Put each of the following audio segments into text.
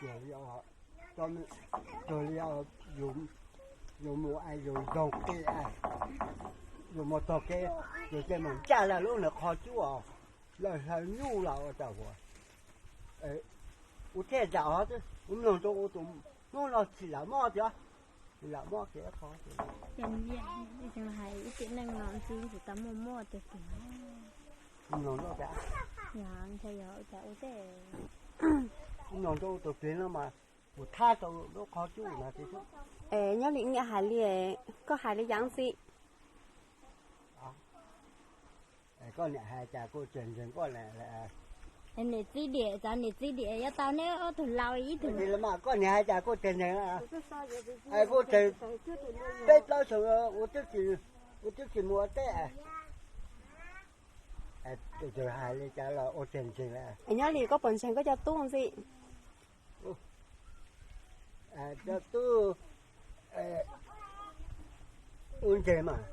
Yog, yog li yus mus es yus zoo qis, yus mus txog kev, yus ces mus ncaj lawm lub nws qhov cub os, lawv hlaws nyuj los ua cas ua, ua thiaj zam os, ua mloog rau ua tus hnub no tsis lam mob tias, lam mob kev qhov. Hais ib tug neeg no ntxim tsis tau muaj muaj tiag tiag. Mloog rau ua cas, yog ua cas ua tej, mloog rau ua tus twg no mas mus thab rau lub qhov cub no. Es nyob li niam hais li, koj hais li cas ntxim? Koj niam hais cas kuj tseem ntseeg koj. Niam txiv dim, cov niam txiv dim yuav tau neb ob tug laus ib tug. Koj niam hais cas kuj tseem ntseeg, kuj tseem peb plaub xyoo ua twb tsis mus ua teb. Tus hais li cas los ua tseem ntseeg. Nyob li koj puas ntseeg koj cov tub ntxim? Cov tub ua ntseeg mas,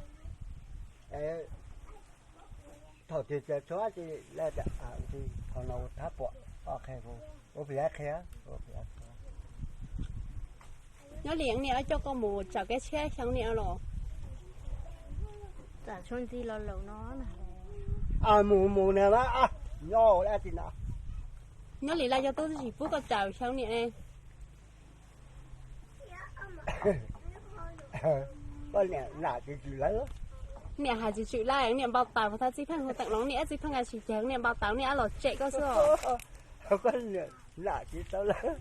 thaum twg txog txhua tsis lawm, qhov no ua thab puam, ua pem qhia. Nyob li niam coj koj mus tsom kev tshiab xyoo niam los? Mus mus na, nyob li laj cov tub tsis pub koj tsom xyoo niam ne. Koj niam nam tsis tswm lawv. Niam hais tsis tswm lawv, niam npau taws puas tau Txij Pheej hu teem loos niam, Txij Pheej tsis ceev niam npau taws niam los tsem koj xwb. Koj niam nam tsis tau lawv.